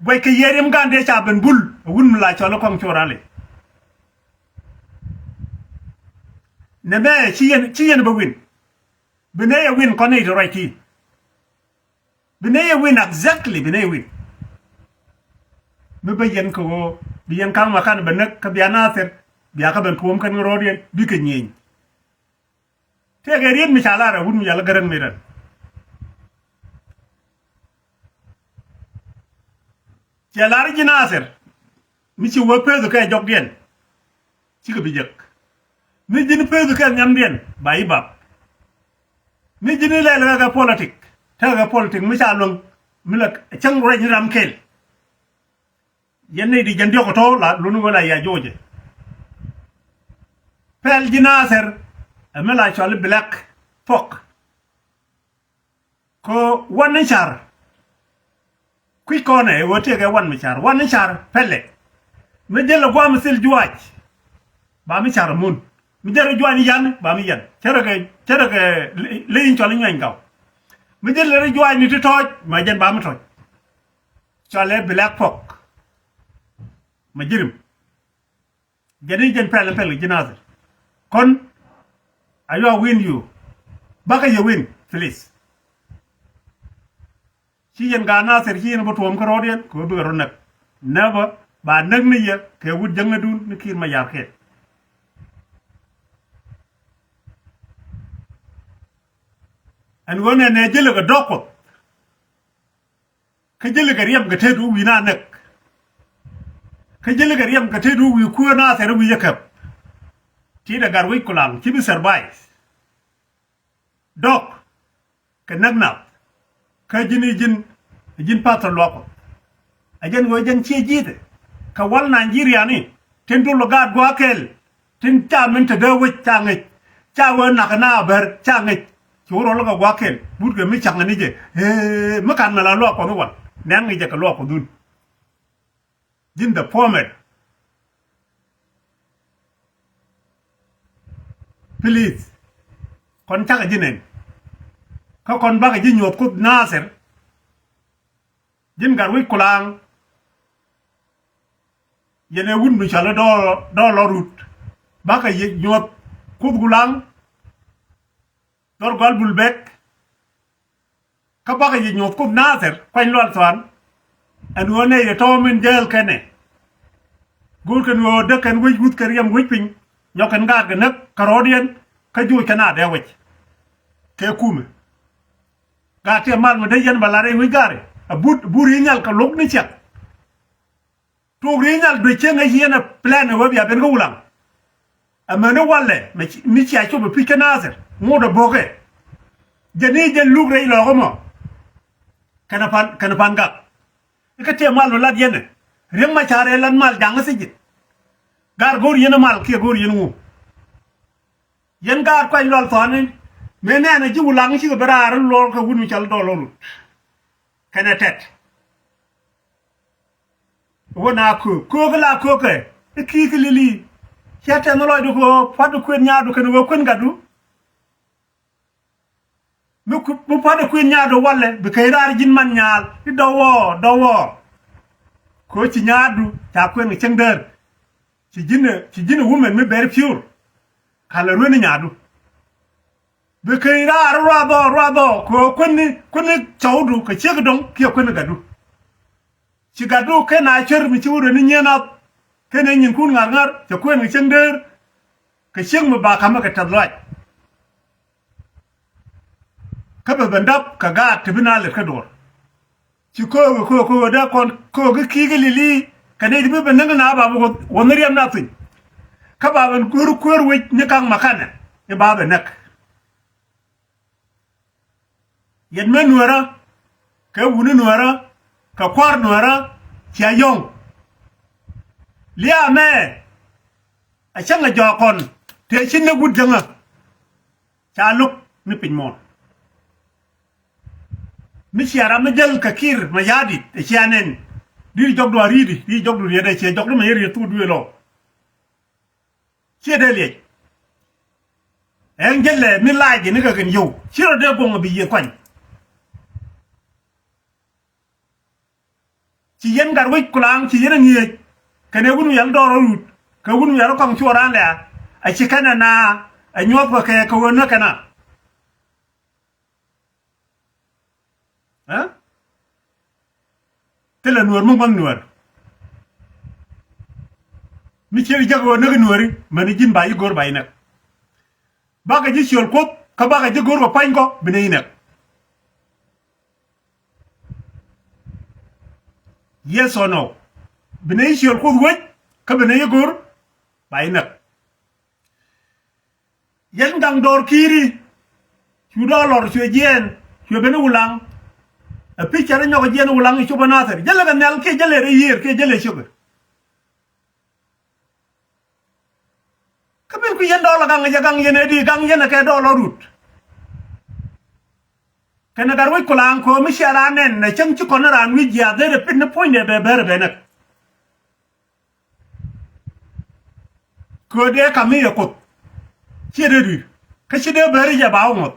Guɛc kɛ yiëë rim gan dee ca ben bul ɛ wut mi la cɔl ɛ kɔŋ cor alɛ. Nɛ mɛ ci yɛn, ci yɛn bɛ win. Bi nɛ yɛ win kɔn i̱ ti ruac ti. Bi nɛ yɛ win exactly, bi nɛ yɛ win. Mi bä yɛn kɛ ɣöö bi yɛn ka̱ŋ ma kan bɛ näk kä bia Nathir bia kä ben tuɔ̱ɔ̱m kɛn rɔɔdiɛn bikɛ nyieny. Tëëkɛ riet mi ca lar ɛ wut mi ca lä Gäräŋ mi rɛn. Cɛ lar ji̱ Nathir mi ci wä peth kɛ jɔkdiɛn. Cikɛ bi jek. Mi ji̱n peth kɛ nhiamdiɛn ba i̱ bap. Mi ji̱n ilɛl kɛ kɛ politik tekɛ kɛ politik mi ca luäŋ mi lɛ cäŋ ruac ni ram kɛl. Yɛn nɛy di jɛn diɔk ɛ tɔ̱ la luni wä la ya jo̱o̱cɛ. Pɛl ji̱ Nathir ɛ mi la cɔal i̱ Black Pork. Kɛ wan ni car. Kui̱c kɔnɛ ɛ ɣöö tëëkɛ wan mi car, wan ni car pɛlɛ. Mi jälɛ gua̱a̱m thil juaac ba mi car mun. Mi jälɛ juaac ni yan ba mi yan. Cärɛ kɛ, cärɛ kɛ ley in cɔal i̱ nyuany gaw. Mi jälɛ ri juaac ni ti tɔ̱ɔ̱c ma jɛn ba mi tɔ̱ɔ̱c. Cɔalɛ Black Pork. Mɛ ji̱ rim. Jɛn i̱ jɛn pɛl pɛl ji̱ Nathir. Kɔn a yua win yu. Bakä yɛ win, please. Ci yɛn gaat Nathir ci yɛn bä tuɔm kä rɔɔdiɛn kɛ ɣöö bikɛ rɔ näk. Never ba näk ni yɛ kɛ wut jäŋädun ni Kiir Mayar kɛɛl. Ɛn ɣöö nɛnɛ jälɛ kɛ dɔ̱k Kuɔth. Kä jälɛ kɛ riɛm kɛ tet wi̱i̱ na näk. Kä jälɛ kɛ riɛm kɛ tet wi̱i̱ kuäär Nathir wi̱i̱ jɛ käp. Ti dɛ Gatwec Kulaŋ ci bi survive. Dɔ̱k kɛ näk nath. Kä ji̱n i̱ ji̱n, ji̱n Pastor Luak Kuɔth. Ɛ jɛn ɣöö jɛn ciɛ ji̱thɛ kɛ wäl Nigeria ni tin dul gaat gua̱a̱th kɛl. Tin ca min te dee wec ca ŋic, ca wee nak na bär ca ŋic. Ci wä rɔl kɛ gua̱a̱th kɛl but kɛ mi cak ni jɛ. Ee, mi kan mɛ la Luak Kuɔth i̱ wal nɛn ŋic jɛ kɛ Luak Kuɔth dhun. Ji̱n the format. Please. Kɔn cakɛ ji̱ nɛn. Kä kɔn bakɛ ji̱ nyuɔ̱th Kuoth Nathir. Ji̱n Gatwec Kulaŋ. Yɛn ɛ wut mi cɔal i̱ Dɔɔl, Dɔɔl Lɔrut. Bakɛ ji̱ nyuɔ̱th Kuoth Kulaŋ. Dhɔr Gɔal Bul Bɛk. Kä bakɛ ji̱ nyuɔ̱th Kuoth Nathir Kuany Lual Thuan. Ɛn ɣöö nɛy tɔ̱ min jäl kɛnɛ. Go̱o̱r kɛn ɣöö däk kɛn wec wuth kɛ riɛm wec piny. Nyɔk kɛn gaat kɛ näk kɛ rɔɔdiɛn kä joc kɛn a dee wec. Kɛ kumɛ. Gaat tiɛ mal mi dee yɛn bɛ lar rɛy wec gaari. A but, but ri̱i̱ nhial kɛ lo̱k ni ciɛk. Tuɔɔk ri̱i̱ nhial duec cieŋ ɛ yieen ɛ plan ɛ wee bia ben kä Wulaŋ. Amäni walɛ mi ci, mi cia cop ɛ pi̱c kä Nathir ŋot ɛ bo̱kɛ. Jɛn i̱ jɛn luk rɛy lɔɔk ɛmɔ. Kɛnɛ pan, kɛnɛ pan gak. Ikä tiɛ mal mi lat yɛn ɛ. Riek Macar ɛ lat mal jaŋ ɛ thi̱ji̱n. Gar go̱o̱r yɛn ɛ mal kiɛ go̱o̱r yɛn ŋu. Yɛn gaat Kuany Lual Thuan ni mëë nɛɛnɛ ji̱ Wulaŋ cikɛ ben raar in luɔr kɛ wut mi cɔal Dɔɔl Lɔrut. Kɛnɛ tɛt. Wä na köök, köök la köök kɛ i̱ ki̱i̱k i̱ lili. Ciɛ tɛn lɔcdu kɛ ɣöö pua̱tdu kuën nyaatdu kɛn ɣöö kuën gatdu. Mi ku, mi pua̱tdu kuën nyaatdu walɛ bi kɛy raar ji̱n man nyaal i̱ dɔwɔɔ, dɔwɔɔ. Kɛ ɣöö ci nyaatdu ca kuën kɛ cäŋ däär. Ci ji̱n, ci ji̱n women mi bɛr piur. Ka lɛ rueni nyaatdu. Bi keny raar ruath ɔ, ruath ɔ kɛ ɣöö kuäni, kuäni cɔwdu kɛ ciek dɔ̱ŋ kiɛ kuäni gatdu. Ci gatdu ken a cär mi ci wä rueni nyieen nath. Ken ɛ nyinkun ŋa̱r ŋa̱r cɛ kuën kɛ cieŋ dëër. Kɛ cieŋ mi ba ka̱mä kɛ tɛth lɔaac. Kä bɛ ben dap kɛ gaat ti bi na lɛt kä duɔ̱ɔ̱r. Ci köök, köök, köök dee kɔn köök i̱ ki̱i̱k i̱ lili. Kɛ nɛy ti bi ben näk ni na ba bi wä, wä ni riɛm na thiny. Kä ba ben kuäär, kuäär wec ni ka̱ŋ makanɛ i̱ ba ben näk. Yɛn mɛ nuäärä kɛ wuni nuäärä kɛ kua̱r nuäärä cia yɔ̱ŋ. Liaamɛ a cäŋ a jɔak kɔn tëë ci näk wut jäŋä. Ca lo̱k ni piny muɔ̱ɔ̱n. Mi cia ram mi jäl kɛ Kiir Mayardit ɛ cia nɛn. Di̱t jɔkdu a ri̱i̱di, di̱t jɔkdu riet ɛ cia jɔkdu mɛ yɛ riet thuk duëël ɔ. Ciɛ dee liɛc. Ɛn jälɛ mi lac jɛ ni kɛ kɛn yio̱w ci rɔ dee guɔ̱ŋ bi yiëë kuany. Ci yɛn gat wec kulaŋ ci yɛn a ŋi̱eec. Kɛn ɛ wun wial dɔɔr rɔ rut kɛ wun wial rɔ kɔŋ cuɔ raan lɛ̈ɛ̈. A ci kɛn ɛ na ɛ nyuɔth kɛ kɛ kɛ ɣöö näk kɛn a. Ɛ thilɛ nuäär mi ŋuɔ̱th nuäär. Mi ciek jäk ɣöö näk nuääri mäni ji̱n ba ji̱ go̱r ba ji̱ näk. Bakɛ ji̱ ciöl Kuoth kä bakɛ ji̱ go̱r kɛ pua̱nykɔ bi nɛy näk. Yes or no? Bi nɛy ciöl Kuoth wec kä bi nɛy go̱r ba ji̱ näk. Yɛn gaŋ dɔɔr Kiiri. Cu dɔɔr lɔr cuɛ jiɛɛn cuɛ ben i̱ Wulaŋ. Ɛ pi̱c cɛ rɔ nyɔk jiɛɛn i̱ Wulaŋ i̱ cop ɛ Nathir jälɛ kɛ nhial kiɛ jälɛ rɛy yiëër kiɛ jälɛ cio̱kɛ. Kä min kui̱ yɛn dɔɔl ɛ gaŋ ɛ jɛ gaŋ yɛn ɛ di gaŋ yɛn ɛ kɛ dɔɔl ɔ rut. Kɛnɛ gat wec kulaŋ köö mi cia raan nɛn ɛ cäŋ ci kɔn raan wi̱c jiaath dee rɛ pit ni puɔ̱nydɛ bɛ bɛr ɛ bɛ näk. Köö dee kam mi yɛ Kuoth ciɛ dee dui̱r kä ci dee bäri jɛ ba wä ŋuɔth.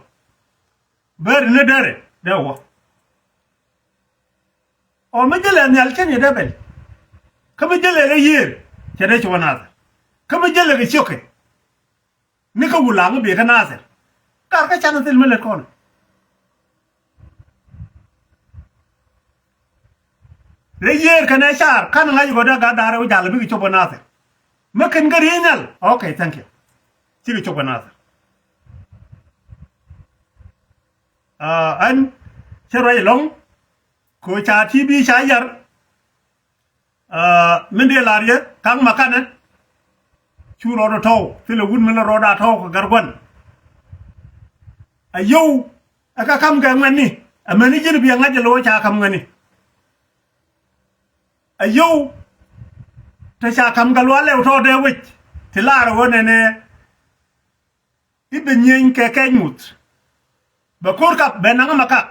Bäri ni dee rɛ dee wä. Ɔ mi jälɛ nhial cä ni dee bɛl. Kä mi jälɛ rɛy yiëër cɛ dee cop ɛ Nathir. Kä mi jälɛ kɛ ciökɛ ni kä Wulaŋ biɛ kä Nathir. Kar kä canɛ thil mi lät kɔn. Rɛy yiëër kɛnɛ car kan ŋa̱c gɔ̱dɛ gat da̱rɛ wi̱c jal bikɛ cop ɛ Nathir. Mi kɛn kä ri̱i̱nyal. Okay, thank you. Cikɛ cop ɛ Nathir. Aa, ɛn cä ruac ɛlɔ̱ŋ. Kɛ ca ti bi ca yar. Aa, min dee lar yɛ ka̱ŋ ma kanɛ. Cu rɔɔdɛ tɔw thilɛ wut min lɛ rɔɔda tɔw kɛ gar gua̱n. A yio̱w ɛ kä ka̱m kɛ ŋuɛ̈tni. Amäni ji̱n biɛ ŋa̱c ɛ lo̱ ca ka̱m ŋuɛ̈tni. A yio̱w te ca ka̱m Gatluak Lɛw tɔ̱ dee wec ti lar ɣöö nɛnɛ. I̱ ben nyieny kɛ kɛc ŋuth. Bɛ ko̱r kap bɛ naŋ makak.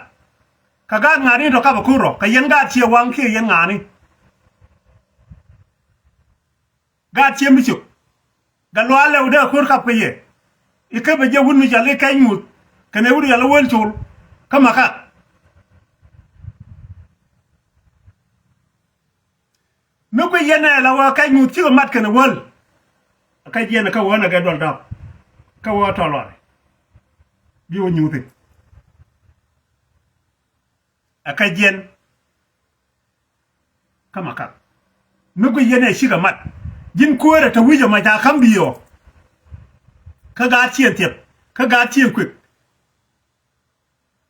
Kɛ gaat ŋa̱a̱ni tɔ kap ɛ ko̱r rɔ kɛ yɛn gaat Ciɛ Waŋ kiɛ yɛn ŋa̱a̱ni. Gaat Ciɛ mi cök. Gatluak Lɛw dee ko̱r kap kɛ yɛ. I̱ kä bɛ jɛ wut mi cɔal i̱ kɛc ŋuth kɛnɛ wut cɔal i̱ Wäl Col. Kä makak. Mi kui̱ yɛn ɛ la wä kɛc ŋuth cikɛ mat kɛnɛ wäl. Kɛc yɛn kä wä nɛ kɛ duɔl dap. Kä wä tɔlɔr. Bi wä nyuuthi. Ɛ kɛc yɛn. Kä makak. Mi kui̱ yɛn ɛ cikɛ mat. Ji̱n kuäärɛ te wi̱cɛ ma ca ka̱m bi̱i̱ ɔ. Kä gaat Ciɛ Thiɛp. Kä gaat Ciɛ Kuek.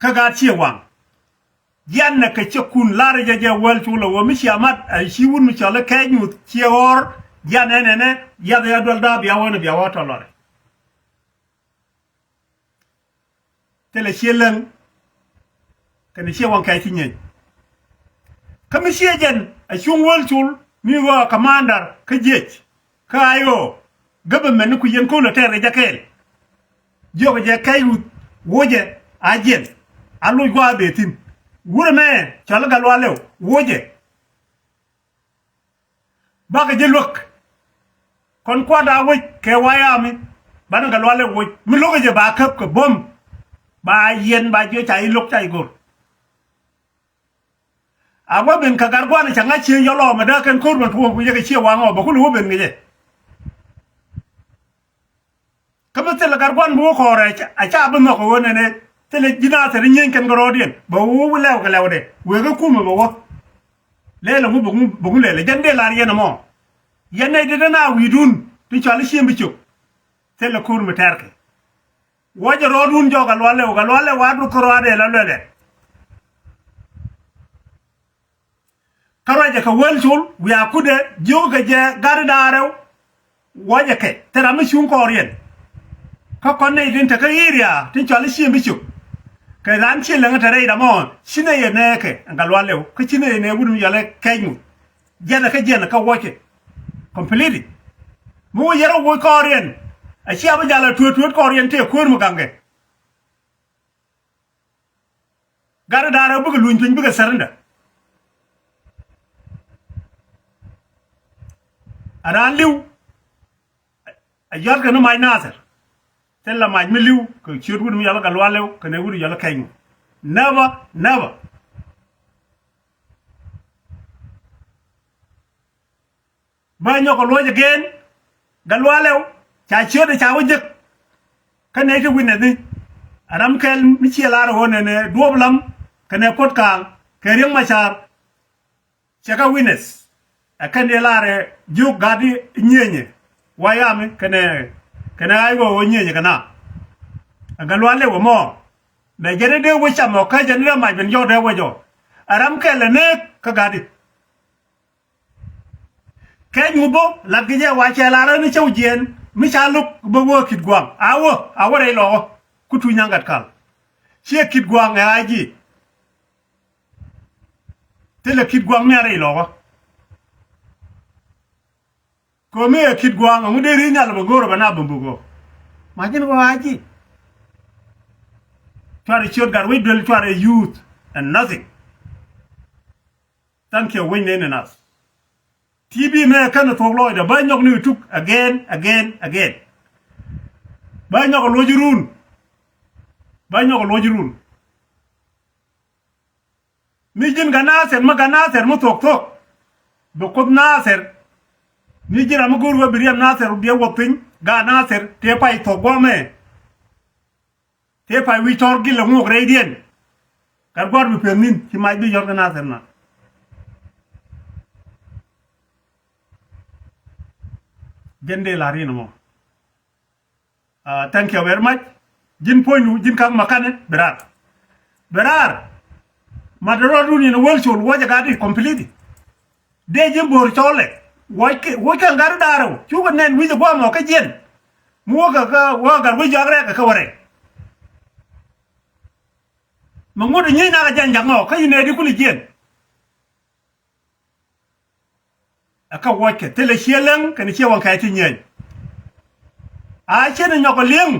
Kä gaat Ciɛ Waŋ. Jianɛ kɛ cɛ kun lar jɛ jɛ Wäl Col ɛ wä mi cia mat ɛ ci wut mi cɔl i̱ kɛc ŋuth ciɛ ɣɔr. Jianɛ nɛnɛ jiath ɛ duɔl da̱a̱ bia wä ni bia wä tɔlɔrɛ. Thilɛ Ciɛ Läŋ kɛnɛ Ciɛ Waŋ kɛc ti nyieeny. Kä mi ciɛ jɛn ɛ cuŋ Wäl Col mi ɣöö ɛ commander kä jiec. Kä a i̱ ɣöö government ni ku yɛn ko̱l ɛ tɛɛr kɛ jɛ kɛɛl. Jiɔkɛ jɛ kɛc wuth wocɛ a jiɛn. A loc gua̱a̱ bee thi̱n. Wurɛ mɛ cɔal i̱ Gatluak Lɛw wocɛ. Bakɛ jɛ luäk. Kɔn kuat a wec kɛ White Army. Banɛ Gatluak Lɛw woc mi lo̱kɛ jɛ ba käp kɛ bo̱m. Ba yɛn ba jiɔ ca i̱ lo̱k ca i̱ go̱r. A wä ben kɛ gat gua̱n cɛ ŋa̱c cieŋ yɔlɔ mɛ dee kɛn ko̱r mɛ tuɔɔk ku yɛ kɛ Ciɛ Waŋ ɔ bɛ kulɛ wä ben ŋi̱cɛ. Kä mi thilɛ gat gua̱n bi wä kɔɔrɛ a ca bi nhɔk kɛ ɣöö nɛnɛ thilɛ ji̱ Nathir nyieny kɛn kɛ rɔɔdiɛn bɛ wä wä lɛw kɛ lɛwdɛ wëë kä kumɛ bɛ wä. Lɛl ɛŋu bɛ ŋu lɛl ɛ jɛn dee lar yɛn ɛmɔ. Yɛn nɛy ti dee na wi̱i̱dun ti cɔal i̱ Ciɛ mi cök. Thilɛ ko̱r mi tɛrkɛ. Wuɔcɛ rɔɔdun jɔk Gatluak Lɛw, Gatluak Lɛw wa duth kärɔaadɛ la luɛlɛ. Kä ruacɛ kɛ Wäl Col wiaa kutdɛ jiök kɛ jɛ gat da̱a̱ rɛw. Wuɔcɛ kɛ thil ram mi cuŋ kɔɔriɛn. Kä kɔn nɛy tin te kä area tin cɔal i̱ Ciɛ mi cök. Kɛ raan Ciɛ Läŋ te rɛy ram ɔ ci nɛy ɛ nɛɛkɛ ɛn Gatluak Lɛw kä ci nɛy ɛ nɛɛ wut mi cɔal i̱ kɛc ŋuth. Jiɛn kä jiɛn kä wuɔcɛ. Completely. Mi wä yɛrɛ woc kɔɔriɛn. A cia bi jal a tuet tuet kɔɔriɛn tëë kuäär mi gaŋkɛ. Gat da̱rɛ bikɛ luny piny bikɛ surrender. A raan li̱w. A yɔ̱tkɛ ni mac Nathir. Thilɛ mac mi li̱w kɛ ciöt wut mi yɔl i̱ Gatluak Lɛw kɛnɛ wut yɔl i̱ kɛny. Never, never. Bä nyɔk kɛ luɔc again. Gatluak Lɛw ca ciötdɛ ca wä jek. Kä nɛy ti witness ni. A ram kɛl mi ciɛ lar ɣöö nɛnɛ Duɔ̱ɔ̱p Lam kɛnɛ Kuɔt Kaaŋ kɛ Riek Macar. Cɛ kɛ witness. Ɛ kɛn dee lar ɛ jiök gat di nyieenyɛ. White Army kɛnɛ kɛnɛ ɣa̱c ɣöö nyieenyɛ kɛ na. Ɛ Gatluak Lɛw ɛmɔ. Mɛ jɛn dee wä cam ɔ kä jɛn dee mac ben jɔk dee wä jɔk. Ɛ ram kɛl ɛ nɛɛk kä gat di. Kɛ nyuuth bä lat kɛ jɛ wa cɛ lar ni cäw jiɛn mi ca lo̱k bä wä Kit Gua̱a̱ŋ a wä a wä rɛy lɔkä. Ku tuuc nyaŋ gat kal. Ciɛ Kit Gua̱a̱ŋ ɛ a ji̱. Thilɛ Kit Gua̱a̱ŋ mi a rɛy lɔkä. Kɛ mi ɛ Kit Gua̱a̱ŋ ɛŋu dee ri̱i̱n nyal bɛ go̱o̱r bɛ na bä bä go̱o̱r. Ma ji̱n kɛ a ji̱. Cuarɛ ciöt gat wec duel cuarɛ youth and nothing. Thank you, wec nɛy ni nath. T V mɛ kɛn thuɔ̱k lɔcdɛ bä nyɔk ni tuk again, again, again. Bä nyɔk luɔc run. Bä nyɔk luɔc run. Mi ji̱n gat Nathir, mi gat Nathir mi thuɔ̱k thuɔ̱k. Bi Kuoth Nathir Mi ji̱ ram mi go̱o̱r wee bi riɛm Nathir biɛ wä piny, gaat Nathir tëë pay thuɔ̱k guɔ̱mɛ. Tëë pay wi̱c tɔ̱r gilɛ ŋuɔk rɛydiɛn. Gat gua̱r bi peth ni̱n ci mac bi yɔ̱r kɛ Nathir na. Jɛn dee la̱r in ɛmɔ. Ah, thank you very much. Ji̱n puɔ̱nydu, ji̱n ka̱k makanɛ, bi raar. Bi raar. Mat rɔɔdun in a wäl col, wuɔcɛ gat i̱ complete. Dee ji̱n bo̱o̱r cɔlɛ. Wuɔckɛ, wuɔckɛ gat i̱ da̱a̱r rɛw. Cukɛ nɛn wi̱cɛ gua̱a̱mɔ kä jiɛn. Mi wäkɛ kä, wäkɛ gat wi̱c jɔak rɛɛk kɛ wä rɛy. Mi ŋut i̱ nyiec nak a jɛn ja̱k ŋɔ, kä yi nɛɛdi kul i̱ jiɛn. Ɛ kä wuɔckɛ thilɛ ciɛ leŋ kɛnɛ ciɛ waŋ kɛ ti nyieny. A cien ɛ nyɔk ɛ li̱eŋ.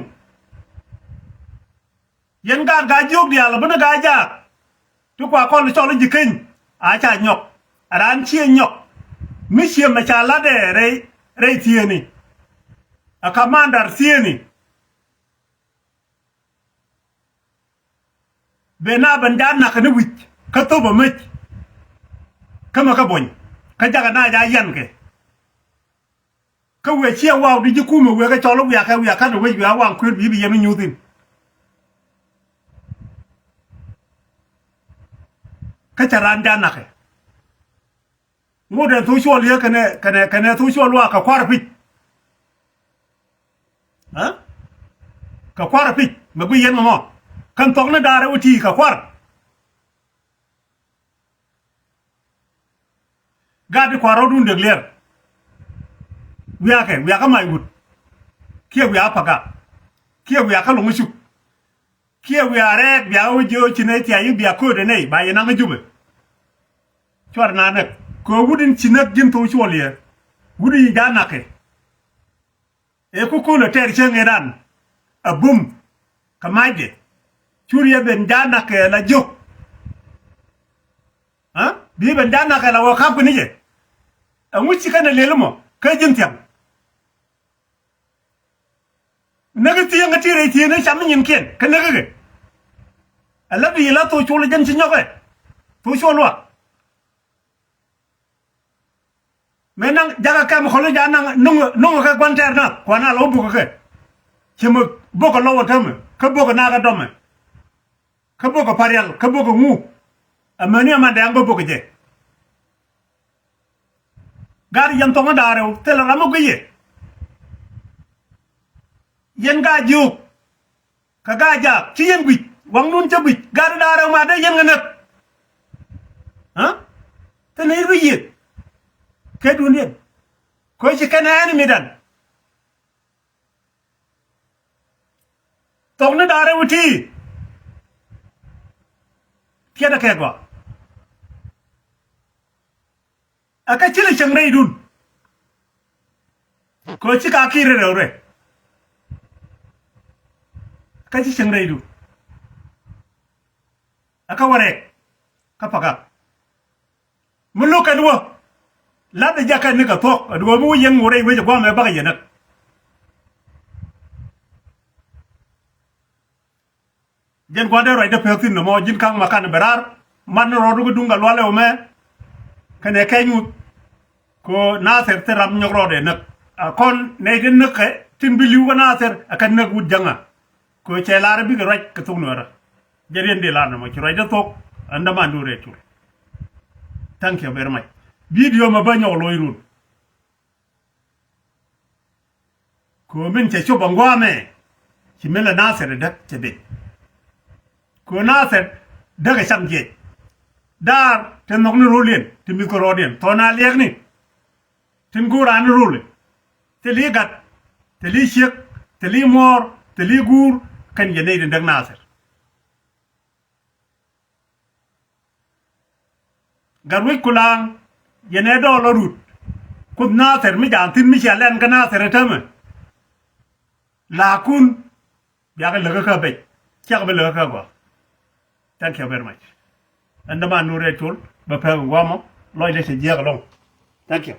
Yɛn gaat gaa jiök diaal ɛ bä ni gaa jaak. Ti kua kɔl cɔl i̱ ji̱ keny a ca nyɔk. Ɛ raan ciɛ nyɔk. Mi ciɛ mɛ ca latdɛ rɛy, rɛy thieenni. Ɛ kamandar thieenni. Ben a ben jaat nakä ni wi̱c kä thop a mec. Kä mɛ kä bony kä jakä na ja yan kɛ. Kä wëë ciɛ waw di ji̱ kumɛ wëë kä cɔl wiakɛ wiakä ni wec wiak waŋ kuet bi bi yɛn mi nyuth in. Kä cɛ raan jaat nakä. Ŋot ɛn thok cuɔl yɛ kɛnɛ, kɛnɛ, kɛnɛ thok cuɔl wa kɛ kuar pic. Ɛ? Kɛ kuar pic mɛ gui yɛn ŋɔ mɔ. Kɛn thok ni da̱rɛ wä ti kɛ kuar. Gat di kuar rɔdun dek liɛr. Wiakɛ, wiakä mac wut. Kiɛ wiakä pagak. Kiɛ wiakä loŋ cuk. Kiɛ wiaa rɛɛk bia wä jiö ci nɛy thiac i̱ bia köödɛ nɛy ba yɛ naŋ kä Jubɛ. Cuarɛ na näk kɛ wut in ci näk ji̱n thok cuɔl yɛ. Wut in ja̱ nakkɛ. Ëë ku köl ɛ tɛɛr cäŋ ëë ran. A bum. Kɛ macdɛ. Cur yɛ ben ja̱ nakkɛ la jiök. Aa? Bi ben ja̱ nakkɛ la wä kap kɛ ni jɛ. Ɛŋu ci kɛn ɛ lel mɔ kä ji̱n thiaŋ. Näk i̱ thieŋ kä ti rɛy thieŋ i̱ cam i̱ nyinkiɛn kä näk i̱ kɛ. Ɛ lät i̱ la thok col i̱ jɛn ci nyɔkɛ. Thok col luak. Mëë naŋ jakä kɛm kɔl i̱ ja naŋ nuŋ, nuŋ kɛ gua̱n tɛɛr nath kuan a lɔ buk kɛ. Ci mi bok kɛ lɔw ɛ tämɛ kä bok kɛ naak ɛ dɔmɛ. Kä bok kɛ parial kä bok kɛ ŋu. Amäni aman dɛɛŋ bä bok kɛ jɛ. Gat yɛn thɔŋ da̱rɛw thilɛ ram mi guic yɛ. Yɛn gaa jiök. Kɛ gaa jaak ci yɛn guic waŋdun cä guic gat da̱rɛw ma dee yɛn kɛ näk. Aa? Thilɛ i̱ ruic yɛn. Kɛ dun yɛn. Kɛ ci kɛn ɛ enemy dan. Thok ni da̱rɛ wä ti. Tiɛt ɛ kɛ gɔaa. Ɛ kä ci lɛ cäŋ rɛydun. Kɛ ci ka ki̱i̱r rɛw rɛ. Ɛ kä ci cäŋ rɛydun. Ɛ kä wä rɛk. Kä pagak. Mi lo̱k kɛn wä. Lath ɛ jak kɛn ni kɛ thuɔ̱k ɛ duɔ̱ɔ̱p mi wä yɛn ŋuɔ̱t rɛy wec ɛ gua̱a̱mɛ bäkɛ yɛn näk. Jɛn gua̱ndɛ ruacdä pek thi̱n nɔmɔ ji̱n ka̱ŋ ma kan bɛ raar. Man ni rɔɔdu kä duŋ kɛ lualɛ wä mɛ. Kɛnɛ kɛny wut. Kɛ Nathir thil ram nyɔk rɔɔdɛ näk. A kɔn nɛy tin näk kɛ tin bi li̱w kä Nathir ɛ kɛ näk wut jäŋä. Kɛ cɛ lar bikɛ ruac kɛ thok nuɛrä. Jɛ riɛn di lar nɔmɔ ci ruacdä thok. Ɛn dämandu rɛy cul. Thank you very much. Video mɛ bä nyɔk loc run. Kɛ min cɛ cop a ŋuamɛ. Ci min lɛ Nathir däk cɛ ben. Kɛ Nathir däk a cam jiɛc. Daar tin nhɔk ni roliɛn tin mi̱th kɛ rɔɔdiɛn thɔn a liɛk ni. Tin go̱o̱r a ni roli. Thil i̱ gat. Thil i̱ ciek. Thil i̱ muɔɔr. Thil i̱ guur. Kɛn yɛ nɛy tin däk Nathir. Gat wec kulaŋ yɛn ɛ dɔɔl ɔ rut. Kuoth Nathir mi ja̱a̱n thi̱n mi cia lɛn kä Nathir ɛ täämɛ. La̱a̱kun biakɛ läkä kä bec. Ciakɛ bi läkä kä gɔaa. Thank you very much. Ɛn däman nu rɛy col bɛ pɛk guamɔ lɔcdɛ cɛ jiɛk ɛlɔ̱ŋ. Thank you.